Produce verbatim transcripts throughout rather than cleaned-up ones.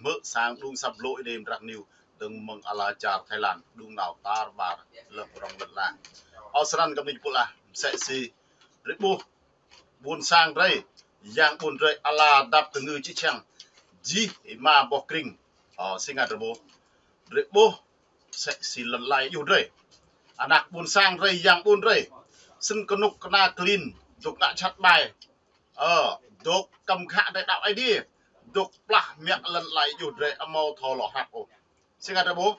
Bơ sang đŭng săp blŭ êdei mdrak niu dơ̆ng mơ̆ng ala čar Thái Lan đŭng nao tar ƀar lơ̆ng rŏng lăn ala. Ơ snăn kăm ni pul ah msĕ si drei ƀuh ƀuôn sang drei, yang ƀuôn drei ala dap kngư čư̆ čhiăng jih êma boh krĭng. Ơ si ngă drei ƀuh, drei ƀuh msĕ si lăn ala êyuh drei, anak ƀuôn sang drei, yang ƀuôn drei, snăn knŭk kna klin dôk ngă jhat ƀai, ơ, dôk kăm ghă drei đăo Aê Diê, dôk plah mă lăn ala êyuh drei amâo thâo lŏ hrăp ôh. Si ngă drei ƀuh,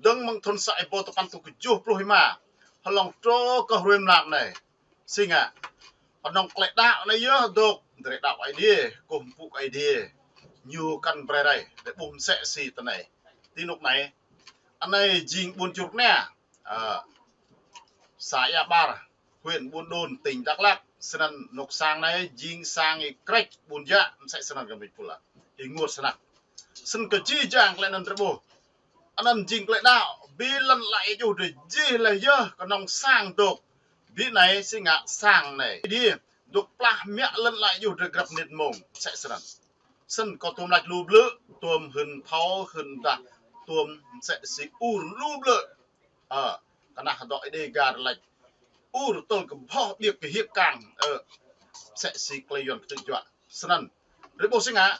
dơ̆ng mơ̆ng thŭn sa êbâo dua păn êtuh kjuh pluh êma hlŏng truh kơ hruê mlam anei. Si ngă, knŏng klei đăo anei yơh dôk drei đăo Aê Diê, kkuh mpŭ Aê Diê, ñu kăn brei rei, drei ƀuh msĕ si tinei. Ti anôk anei, anei jing ƀuôn Čuôr Knia, ơ, xã Ia Bar, huyện Buôn Đôn, tỉnh Đắk Lắk, snăn anôk sang anei jing sang Y Krêč Ƀuôn Yă, msĕ snăn kăm ni pul ah. Ênguôt snăk. Snăn kơ jih jang klei anăn drei ƀuh, anăn jing klei đăo, bi lăn ala êyuh drei jih leh yơh knŏng sang dôk. Bi anei si ngă sang anei Aê Diê dôk plah mă lăn ala êyuh drei grăp mnĭt mmông, msĕ snăn. Snăn kâo tuôm lač lu blư̆, tuôm hưn thâo hưn dah, tuôm msĕ si ur lu blư̆. Ơ, knah dŏ Êđê Ga lač ur tơl kơ boh ƀiă kơ hiêk kang, ơ, msĕ si klei Yuăn ktư̆ juă. Snăn drei ƀuh si ngă,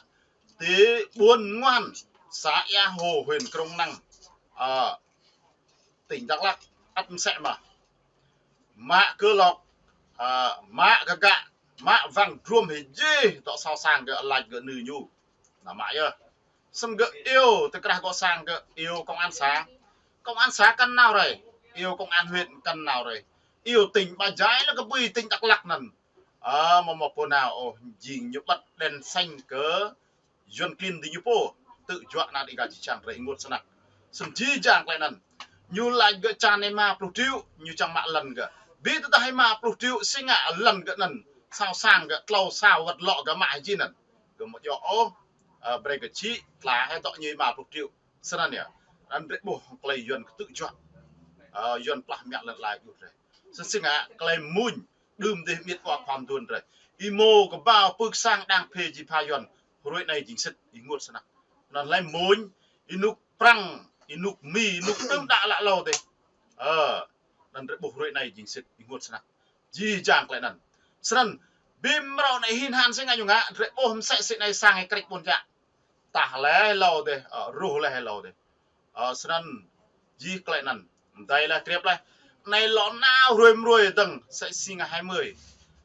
ti ƀuôn Ngoan, xã Ia Hô, huyện Krông Năng, ơ, tỉnh Đắk Lắk, ăt msĕ mơh. Mă kơ lŏk, ơ, mă kơ gă, mă wăng druôm hĕ jih dŏ sao sang gơ̆, lač gơ̆ nư ñu. Nao mă yơh. Snăn gơ̆ iêu, ti krah gŏ sang gơ̆ iêu công an xã. Công an xã kăn nao rei, iêu công an huyện kăn nao rei, iêu tỉnh ƀa jai leh kơ bi tỉnh Đắk Lắk anăn, ơ, amâo mâo pô nao ôh, jing ñu bật đèn xanh kơ Yuăn klin diñu pô, ktư̆ juă anăn Êđê Ga čư̆ čhiăng drei. Ênguôt snăk. Snăn jih jang klei anăn, ñu lač gơ̆ čan êma pluh triệu, ñu čiăng mă lăn gơ̆. Bi tơdah êma pluh triệu si ngă lăn gơ̆ anăn, sao sang gơ̆, tlâo sao wăt lŏ gơ̆ mă hĕ jih anăn. Gơ̆ amâo djŏ ôh, ơ, brei gơ̆ čhĭ, tla hĕ dŏ ñu êma pluh triệu. Snăn yơh. Anăn drei ƀuh klei Yuăn ktư̆ juă, ơ, Yuăn plah mă lăn ala êyuh drei. Snăn si ngă klei mmuñ đưm dih miêt wa khua mduôn drei, êmô kbao pưk sang đang phê ji pha Yuăn, hruê anei jing sĭt. Ênguôt snăk. Anăn hlei mmuñ, ênuk Prăng, ênuk Mi, ênuk đưm đă lă lâo dih. Ơ, anăn drei ƀuh hruê anei jing sĭt. Ênguôt snăk. Jih jang klei anăn. Snăn, bi mrâo anei hĭn hăn si ngă ñu ngă, drei ƀuh msĕ si anei sang Y Krêč Ƀuôn Yă. Tah leh êlâo dih, ơ, ruh leh êlâo dih. Ơ, snăn jih klei anăn. Mdei leh kriêp leh. Anei lŏ nao hruê mruê dơ̆ng, msĕ si ngă hai mươi.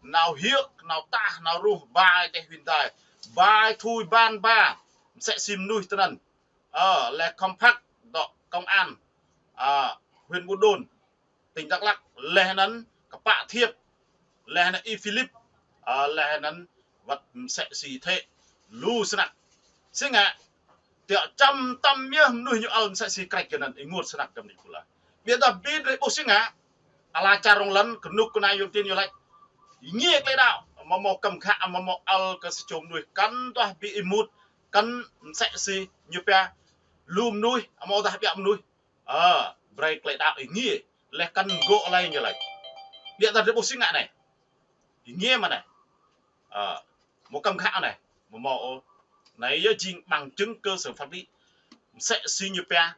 Nao hiêk, nao tah, nao ruh, bai teh win dai, bai thui ban ba, msĕ si mnuih tinăn. Ơ, leh compact dŏ công an, ơ, huyện Buôn Đôn, tỉnh Đắk Lắk, leh anăn kpă Thiêp, leh anăn Y Philip, ơ, leh anăn wăt msĕ si Y Thêk, lu snăk. Si ngă, tiŏ čăm tăm yơh mnuih ñu ăl msĕ si Y Krêč kơ anăn. Ênguôt snăk kăm ni pul ah. Ƀiădah bi drei ƀuh si ngă, ala čar rŏng lăn, knŭk kna Yuăn klin ñu lač êngiê klei đăo, amâo mâo kăm ghă, amâo mâo ăl kơ sa čô mnuih, kăn duah bi êmut, kăn msĕ si ñu pia lu mnuih, amâodah ƀiă mnuih. Ơ, brei klei đăo êngiê, leh kăn gŏ lei ñu lač. Ƀiădah drei ƀuh si ngă anei. Êngiê mơ̆ anei. Ơ, mâo kăm ghă anei. Amâo mâo ôh. Anei yơh jing bằng chứng cơ sở pháp lý. Msĕ si ñu pia,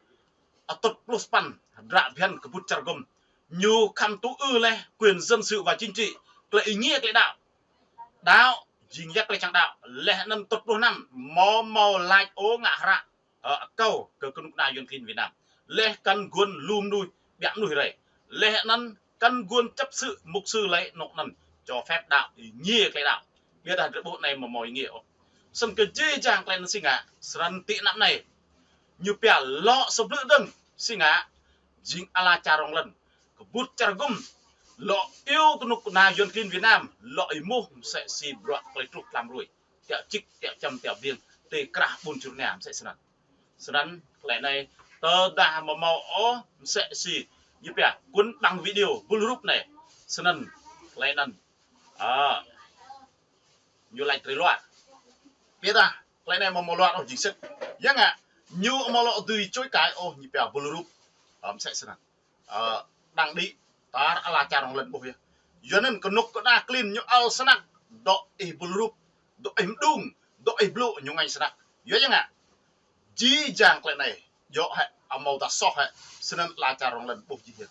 atŭt pluh sa păn, hdră bhiăn kbŭt čar gŭm. Ñu khăm tŭ ư leh quyền dân sự và chính trị. Klei êngiê klei đăo. Đăo, jing ya klei čiăng đăo. Leh anăn atŭt pluh năm, amâo mâo lač ôh ngă hră, ơ, akâo kơ knŭk kna Yuăn klin Việt Nam. Leh kăn guôn lu mnuih, ƀiă mnuih rei. Leh anăn kăn guôn chấp sự, mục sư lei anôk anăn cho phép đăo, êngiê klei đăo. Ƀiădah drei ƀuh anei amâo mâo êngiê ôh. Snăn kơ jih jang klei anăn si ngă, srăng ti anăp anei. Ñu pia lŏ sa blư̆ dơ̆ng, si ngă, jing ala čar rŏng lăn, kbŭt čar gŭm, lŏ iêu knŭk kna Yuăn klin Việt Nam, lŏ êmuh msĕ si bruă klei truh tlam ruê. Tiŏ čĭk, tiŏ čăm, tiŏ biêng, ti krah ƀuôn Čuôr Knia msĕ snăn. Snăn, klei anei, tơdah amâo mâo ôh, msĕ si, ñu pia, cuốn băng video, bul rup anei. Snăn, klei anăn, ơ, ñu lač drei luar. Ƀiădah, klei anei amâo mâo luar ôh jing sĭt. Ya ngă, ñu amâo lŏ dưi chối cãi ôh ñu pia bul rup, ơ, msĕ snăn. Ơ, đang đĭ, tar ala čar rŏng lăn ƀuh yơh. Yua anăn knŭk kna klin ñu ăl snăk, dŏ ih bul rup, dŏ ih mđung, dŏ ih blŭ ñu ngêñ snăk. Yua ya ngă. Jih jang klei anei, djŏ hĕ, amâodah soh hĕ, snăn ala čar rŏng lăn ƀuh jih yơh.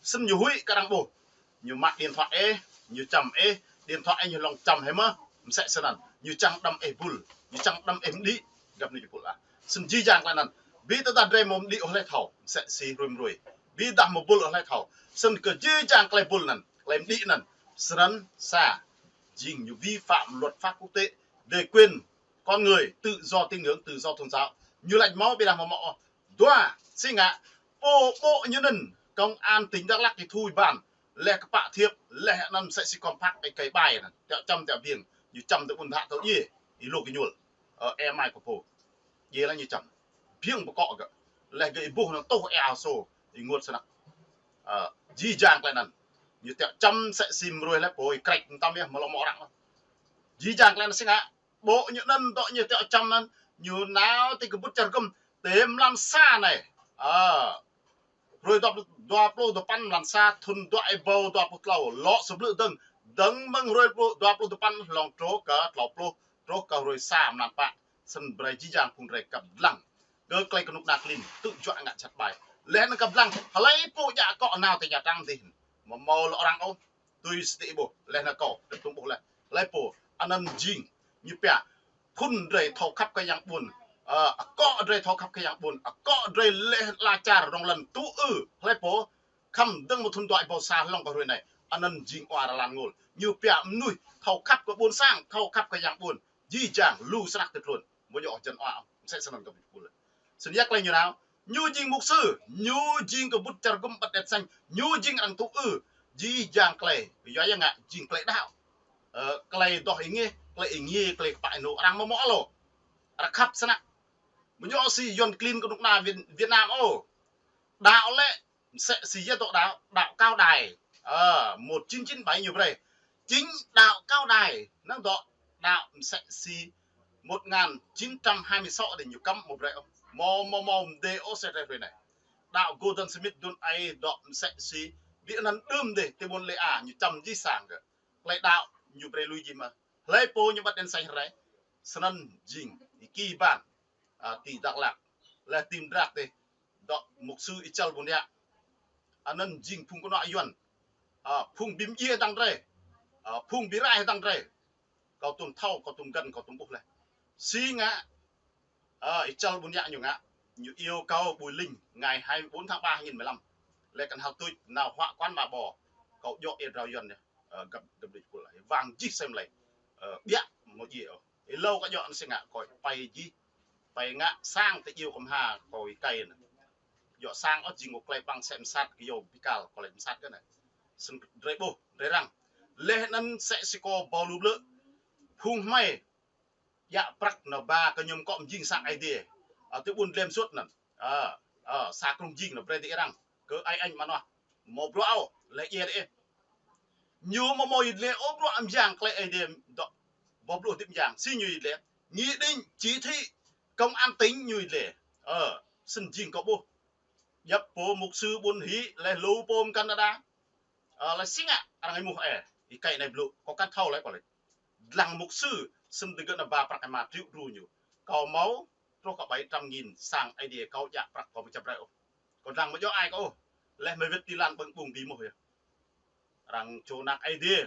Snăn ñu huĭ kơ arăng ƀuh. Ñu mă điện thoại ih, ñu čăm ih, điện thoại ih ñu lŏ čăm hĕ mơh, msĕ snăn. Ñu čiăng đăm ih bul, ñu čiăng đăm ih mđĭ, găp anei ñu bul ah. Snăn jih jang klei anăn. Bi tơdah drei amâo mđĭ ôh hlei thâo, msĕ si hruê mbruê. Bi dah amâo bul ôh hlei thâo. Snăn kơ jih jang klei bul anăn, klei mđĭ anăn. Snăn sa, jing ñu vi phạm luật pháp quốc tế về quyền con người, tự do tín ngưỡng, tự do tôn giáo. Ñu lač mâo, bi dah amâo mâo. Dua, si ngă, pô ƀô̆ ñu anăn, công an tỉnh Đắk Lắk ñu thu êban, leh kpă thiêp, leh anăn msĕ si compact ih kơ ƀai anăn, tiŏ čăm tiŏ biêng, ñu čăm ti ƀuôn Dhă tơ djiê, ih lŏ kơ ñuôl, ơ, ê mai kơ pô. Djiê leh ñu čăm. Biêng bkŏ gơ̆. Leh gơ̆ ih ƀuh anăn tuh ê ao sô, ih ênguôt snăk. Ơ, jih jang klei anăn. Ñu tiŏ čăm msĕ si mbruê leh pô, ih krêč mtam yơh, amâo lŏ mâo arăng. Jih jang klei anăn si ngă, ƀô̆ ñu anăn, dŏ ñu tiŏ čăm anăn, ñu nao ti kbŭt čar gŭm, ti mlan sa anei. Ơ, hruê dua pluh, dua pluh dua păn mlan sa thŭn dua êbâo dua pluh tlâo, lŏ sa blư̆ dơ̆ng, dơ̆ng mơ̆ng hruê pluh, dua pluh dua păn hlŏng truh kơ tlâo pluh, truh kơ hruê sa mlan pă, snăn brei jih jang phung drei kăp dlăng kơ klei knŭk kna klin, tŭ juă ngă jhat ƀai. Leh anăn kăp dlăng, hlei pô djă akŏ nao ti Nha Trang dih, amâo mâo lŏ arăng ôh. Tui si ti ih ƀuh, leh anăn kâo, drei tŭm ƀuh leh. Hlei pô, anăn jing, ñu pia, phŭn drei thâo khăp kơ yang ƀuôn. Ơ, akŏ drei thâo khăp kơ yang ƀuôn, akŏ drei leh ala čar rŏng lăn tŭ ư, hlei pô, khăm dơ̆ng mơ̆ng thŭn dua êbâo sa hlŏng kơ hruê anei, anăn jing wa ra lan ngôl. Ñu pia mnuih thâo khăp kơ ƀuôn sang, thâo khăp kơ yang ƀuôn. Jih jang, lu snăk ti tluôn. Amâo djŏ jăn wa, msĕ snăn kơ ƀuôn. Snăn ya klei ñu nao, ñu jing mục sư, ñu jing kbŭt čar gŭm băt đèn xanh, ñu jing arăng tŭ ư, jih jang klei, yua ya ngă, jing klei đăo. Ơ, klei doh êngiê, klei êngiê, klei kpă ênô, arăng amâo mâo ôh. Arăng khăp snăk. Amâo djŏ si yuăn klin knŭk kna Việt, Việt Nam ôh. Đăo lĕ, msĕ si ya dŏ đăo, đăo Cao Đài. Ơ, một chín chín bảy ñu brei. Chính đăo Cao Đài, năng dŏ đăo msĕ si một ngàn chín trăm hai mươi sáu dih ñu kăm amâo brei ôh. Mâo, mâo, mâo mdê ôh sĕ drei hruê anei. Đăo Joseph Smith dŭn ai dŏ msĕ si, bi anăn đưm dih, ti ƀuôn Lê A, ñu čăm jih sang gơ̆. Klei đăo, ñu brei lui jih mơh. Hlei pô ñu băt đèn xanh hruê anei. Snăn jing, ih ki ban, ơ, ti Dak Lak. Leh ti Mdrak dih, dŏ mục sư Y Chal Ƀuôn Yă. Anăn jing phung knuă yuăn. Ơ, phung bi mdjiê hdơ̆ng drei. Ơ, phung bi rai hdơ̆ng drei. Kâo tŭm thâo, kâo tŭm găn, kâo tŭm ƀuh leh. Si ngă, ơ, Y Chal Ƀuôn Yă ñu ngă, ñu iêu kâo ƀui lĭng, ngày hai mươi bốn tháng ba hai nghìn mười lăm. Leh kăn hao tuč, nao huă kuan ma ƀô. Kâo djŏ êa drao yuăn yơh. Ơ, găp, găp đuč pul. Wang jih sem lei. Ơ, ƀiă, amâo djiê ôh. Êlâo kơ djŏ anăn si ngă kơ ih pei jih. Pei ngă sang ti djiêu kơ mha kơ ih kei anăn. Djŏ sang ôh jing kơ klei ƀăng sĕ msat kơ yâo bi kal kơ klei msat kơ anei. Snăn drei ƀuh, drei răng. Leh anăn msĕ si kâo ƀâo lu blư̆. Phung hmei. Djă prăk nao ba kơ ñu mkŏ mjing sang Aê Diê. Ơ, ti ƀuôn Dlem Suôt anăn. Ơ, ơ, sa krŭng jing nao brei ti arăng. Kơ ai añ mă nuah. Mâo bruă ôh, leh djiê dih. Ñu amâo mâo yăl dliê ôh bruă mjang klei Aê Diê dôk. Boh blŭ hdĭp mjang, si ñu yăl dliê. Nghị định, chỉ thị, công an tỉnh ñu yăl dliê. Ơ, snăn jing kâo ƀuh. Djăp pô mục sư ƀuôn hĭ, leh lu pô mkăn đa đa. Ơ, leh si ngă, arăng êmuh ơ, ih kei anei blŭ, kâo kăn thâo leh kâo leh. Dlăng mục sư, snăn digơ̆ nao ba prăk êma triệu đru ñu. Kâo mâo, truh kơ bảy trăm nghìn sang Aê Diê kâo djă prăk kâo mčăp brei ôh. Kâo dlăng amâo djŏ ai kâo ôh. Leh mơ̆ wĭt ti lăn ƀơ̆ng ƀŭng bi mơh yơh. Arăng čô anak Aê Diê,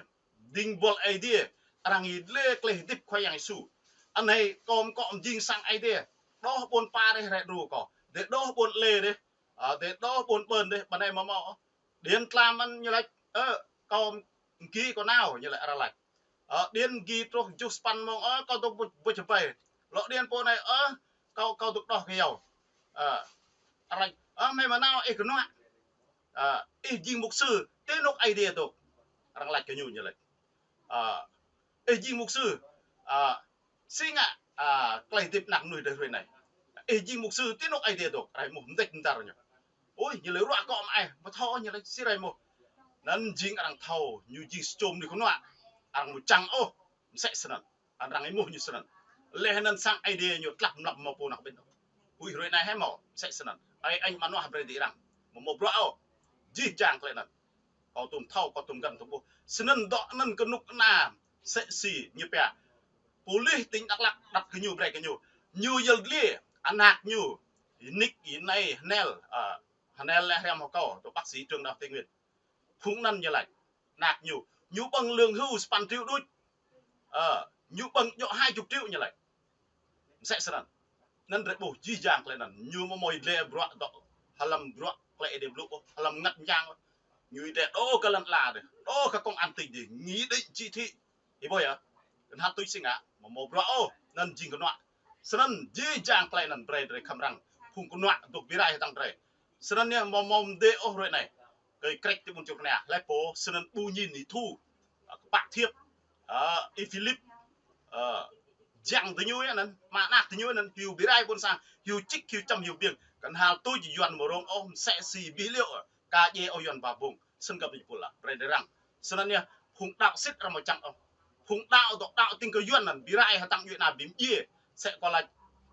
dĭng buăl Aê Diê, arăng yăl dliê klei hdĭp Khua Yang Yêsu. Anei kâo mkŏ mjing sang Aê Diê, đoh ƀuôn Pa dih rei đru kâo, dê đoh ƀuôn Lê dih, ơ, dê đoh ƀuôn Bơn dih, ƀơ anei mâo mâo. Điên tlam anăn ñu lač, ơ, kâo mgi kâo nao, ñu lač arăng lač. Ơ, điên mgi truh kjuh sa păn mông, ơ, kâo dôk buč, buč hbei. Lŏ điên pô anei, ơ, kâo, kâo dôk đoh kơ yâo. Ơ, arăng lač, ơ, hmei mnao ih knuă. Ơ, ih jing mục sư, ti anôk Aê Diê dôk. Arăng lač kơ ñu, ñu lač. Ơ, ih jing mục sư, ơ, si ngă, ơ, klei hdĭp anak mnuih drei hruê anei. Ih jing mục sư, ti anôk Aê Diê dôk, rei êmuh mdêč mdar ñu. Ui, ñu lĕ ruă kŏ mơh, ƀu thâo ñu lĕ si rei êmuh. Anăn jing arăng thâo, ñu jing sa čô mnuih knuă. Arăng amâo čiăng ôh, msĕ snăn. Arăng êmuh ñu snăn. Leh anăn sang Aê Diê ñu tlăp mlăp mâo pô anak ƀĭn. Ui, hruê anei hĕ mâo, msĕ snăn. Ai añ mă nuah brei ti arăng. Mâo mâo bruă ôh. Jih jang klei anăn. Kâo tŭm thâo, kâo tŭm găn tŭm ƀuh. Snăn dŏ anăn knŭk kna msĕ si ñu pia. Pôlis tỉnh Đắk Lắk đăt kơ ñu brei kơ ñu. Ñu yăl dliê. Anak ñu, Y-Nick, Y-Nei, Hnel, ơ, Hnel leh hriăm hŏng kâo, dŏ bác sĩ trường Đại học Tây Nguyên. Phung anăn ñu lač, anak ñu, ñu ƀơ̆ng lương hưu sa păn triệu đuč. Ơ, ñu ƀơ̆ng djŏ hai chục triệu ñu lač. Msĕ snăn. Anăn drei ƀuh jih jang klei anăn. Ñu amâo mâo dleh bruă dŏ hlăm bruă klei Aê Diê blŭ ôh, hlăm mngăt myang ôh. Ñu êdeh dôk kơ lăn ala dih, dôk kơ công an tỉnh dih, nghị định chỉ thị. Ih ƀuh yơh, knhal tuč si ngă, amâo mâo bruă ôh, anăn jing knuă. Snăn jih jang klei anăn brei drei khăm răng. Phung knuă dôk bi rai hdơ̆ng drei. Snăn yơh amâo mâo mdê ôh hruê anei. Kơ krêč ti ƀuôn Čư̆ Knia, hlei pô, snăn ƀu ñin ih thu, ơ, kpă thiêp, ơ, Y-Philip, ơ, Jang diñu anăn, ama anak diñu anăn, hiu bi rai ƀuôn sang, hiu čĭk, hiu čăm, hiu biêng. Knhal tuč Yuăn amâo rông ôh, msĕ si bi liêo, ka djiê ôh Yuăn ba bông. Snăn găp djuê pul lah, brei drei răng. Snăn yơh, phung đăo sĭt arăng amâo čiăng ôh. Phung đăo dôk đăo tĭng kơ Yuăn anăn, bi rai hdơ̆ng djuê ana bi mdjiê. Msĕ kâo lač,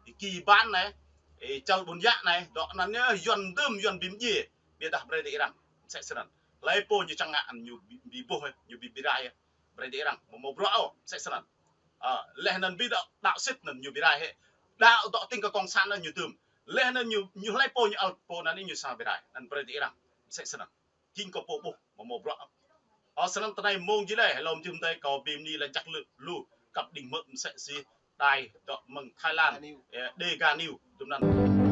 Y-Ki Ban anei, Y-Čăl Ƀuôn Yă anei, dôk anăn yơh, Yuăn dưm, Yuăn bi mdjiê. Ƀiădah brei drei răng, msĕ snăn. Hlei pô ñu čiăng ngă anăn ñu bi, bi ƀuh, ñu bi, bi rai. Brei drei răng, amâo mâo bruă ôh, msĕ snăn. Ơ, leh anăn bi đăo, đăo sĭt anăn ñu bi rai hĕ. Đăo dôk tĭng kơ cộng sản anăn ñu dưm. Leh anăn ñu, ñu hlei pô ñu ăl pô anăn ñu srăng bi rai. Anăn brei drei răng, msĕ snăn. Jing kâo pô ƀuh, amâo mâo bruă ôh. Ơ, snăn ti anei mông jih leh, hlăm jih mdei kâo bi mni lač jăk lu, lu, kăp đĭng hmư̆ msĕ si đài dôk mơ̆ng Thái Lan, ơ, Dega News, dŭm anăn.